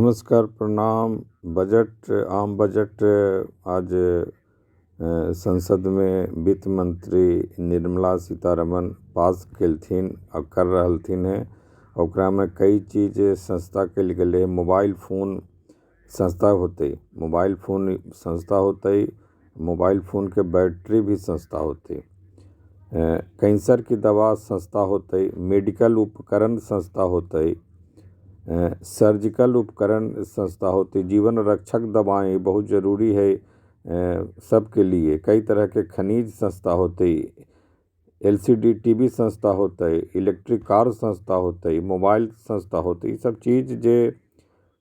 नमस्कार, प्रणाम। बजट, आम बजट आज संसद में वित्त मंत्री निर्मला सीतारमन पास केलथिन आ कर रहलथिन हें। ओकरामे कई चीज सस्ता कयल गेलै। मोबाइल फोन सस्ता होतै, मोबाइल फोन सस्ता होतै, मोबाइल फोनके बैटरी भी सस्ता होतै। कैंसरके दवा सस्ता होतै, मेडिकल उपकरण सस्ता होतै, सर्जिकल उपकरण सस्ता होतै, जीवन रक्षक दवाएँ बहुत जरूरी है सबके लिए। कई तरहके खनिज सस्ता होतै, LCD TV सस्ता होतै, इलेक्ट्रिक कार सस्ता होतै, मोबाइल सस्ता होतै। ई सब चीज जे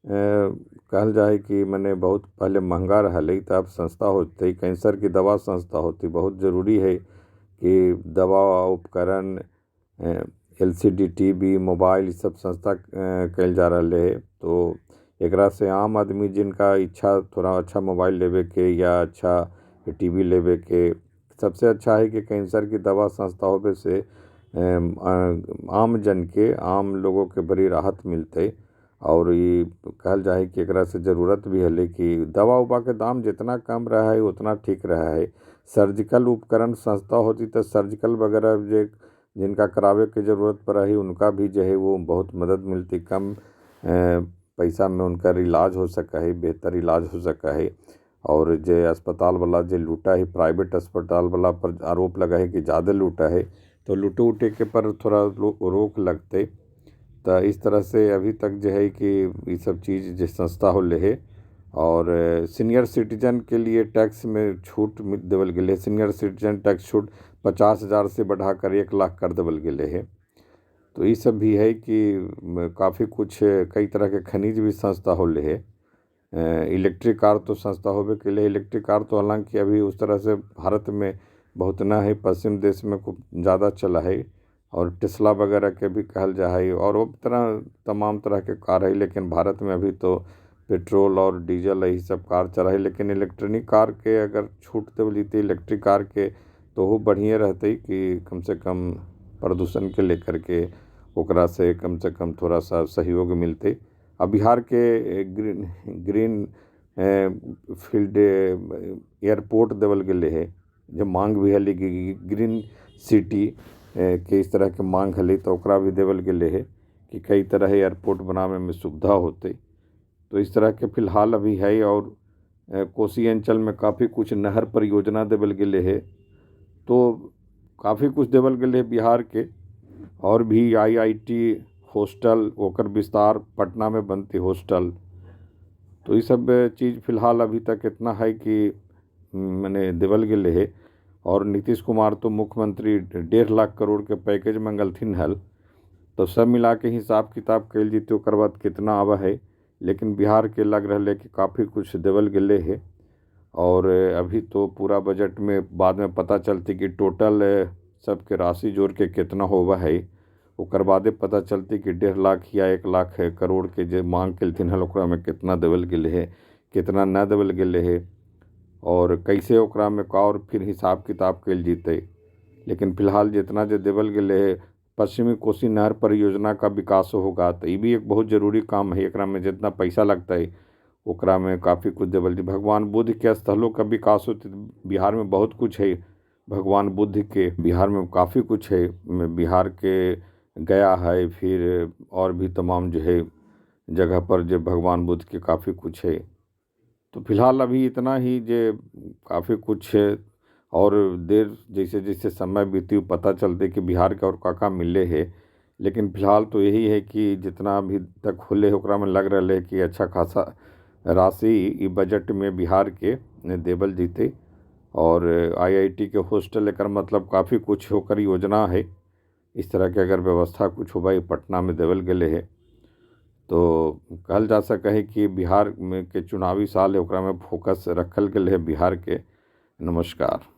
कहल जाइ है कि मने बहुत पहिले महँगा रहलै तऽ आब सस्ता होतै। कैंसरके दवा सस्ता होतै, बहुत जरूरी है कि दवा उपकरण LCD TV mobile ई सब सस्ता कयल जा रहलै हँ। तो एकरा से आम आदमी जिनका इच्छा थोड़ा अच्छा मोबाइल लेबेके या अच्छा टीवी लेबेके, सबसे अच्छा है कि कैंसरके दवा सस्ता होबे से आम जनके, आम लोगोंके बड़ी राहत मिलतै। आओर ई कहल जाइ है कि एकरा से जरूरत भी हलै कि दवा उवाके दाम जितना कम रहै है उतना ठीक रहै है। सर्जिकल उपकरण सस्ता होतै तऽ सर्जिकल वगैरह जे जिनका कराबैके जरूरत पड़ै है उनका भी जे है वो बहुत मदद मिलतै। कम पैसामे हुनकर इलाज हो सकै है, बेहतर इलाज हो सकै है। आओर जे अस्पतालवला जे लूटै है, प्राइवेट अस्पतालवला पर आरोप लगै है कि जादे लूटै है, तऽ लूटै उटेके पर थोड़ा रोक लगतै। तऽ इस तरह से अभी तक जे है कि ई सब चीज जे सस्ता होलै है। आओर सीनियर सिटीजनके लिए टैक्समे छूट देबल गेलै। सीनियर सिटीजन टैक्स छूट 50,000 से बढ़ाकर 1 लाख कर देबल गेलै है। तो ई सब भी है कि काफी कुछ कई तरहके खनिज भी सस्ता होलै है। इलेक्ट्रिक कार तो सस्ता होबे केलै। इलेक्ट्रिक कार तो हालाँकि अभी उस तरह से भारत में बहुत ना है, पश्चिम देश में खूब ज़्यादा चलै है। और टेस्ला वगैरह के भी कहल जा है और तरह तमाम तरहके कार है, लेकिन भारत में अभी तो पेट्रोल और डीजल यही सब कार चलै है। लेकिन इलेक्ट्रॉनिक कारके अगर छूट देबल जेतै इलेक्ट्रिक कारके तऽ ओहो बढ़िएँ रहतै कि कमसँ कम प्रदूषणके लेकर के ओकरासँ कमसँ कम थोड़ा सा सहयोग मिलतै। आ बिहारके ग्रीन ग्रीन फील्ड एयरपोर्ट देबल गेलै है, जे माँग भी हलै कि ग्रीन सिटी के इस तरहके माँग हलै, तऽ ओकरा भी देबल गेलै है कि कई तरह एयरपोर्ट बनाबैमे सुविधा होतै। तो इस तरहके फिलहाल अभी है। आओर कोशी अञ्चलमे काफी कुछ नहर परियोजना देबल गेलै है, तो काफी कुछ देबल गेलै बिहारके। आओर भी IIT hostel ओकर विस्तार पटनामे बनतै हॉस्टल। तो ई सब चीज फिलहाल अभी तक इतना है कि मने देबल गेलै है। आओर नीतीश कुमार तो मुख्यमंत्री 1.5 लाख करोड़के पैकेज मंगलथिन हल, तऽ सब मिलाके हिसाब किताब कयल जेतै ओकर बाद कितना आबै है। लेकिन बिहारके लग रहलै कि काफी कुछ देबल गेलै है। और अभी तो पूरा बजटमे बादमे पता चलतै कि टोटल सबके राशि जोड़िके कितना होबऽ है। ओकर बादे पता चलतै कि 1.5 लाख या 1 लाख करोड़के जे माँग केलथिन हल ओकरामे कितना देबल गेलै है, कितना नहि देबल गेलै है, आओर कैसे ओकरामे आओर फिर हिसाब किताब कयल जेतै। लेकिन फिलहाल जितना जे देबल गेलै है, पश्चिमी कोशी नहर परियोजना का विकास होगा, तऽ ई भी एक बहुत जरूरी काम है। एकरामे जितना पैसा लगतै ओकरामे काफी कुछ देबल। भगवान बुद्धके स्थलों का विकास होतै। बिहारमे बहुत कुछ है, भगवान बुद्धके बिहारमे काफी कुछ है। बिहारके गया है, फिर आओर भी तमाम जे है जगह पर जे भगवान बुद्धके काफी कुछ है। तो फिलहाल अभी इतना ही जे काफी कुछ है। और देर जैसे जैसे समय बीती पता चलतै कि बिहारके आओर का का मिललै है। लेकिन फिलहाल तो यही है कि जितना अभी तक होलै ओकरामे लग रहलै है कि अच्छा खासा राशि ई बजटमे बिहारके देबल जेतै। और IIT के हॉस्टल एकर मतलब काफी कुछ ओकर योजना है। इस तरहके अगर व्यवस्था कुछ होबै पटनामे देबल गेलै है, तो कहल जा सकै है कि बिहारमे के चुनावी साल है ओकरामे फोकस रखल गेलै है बिहारके। नमस्कार।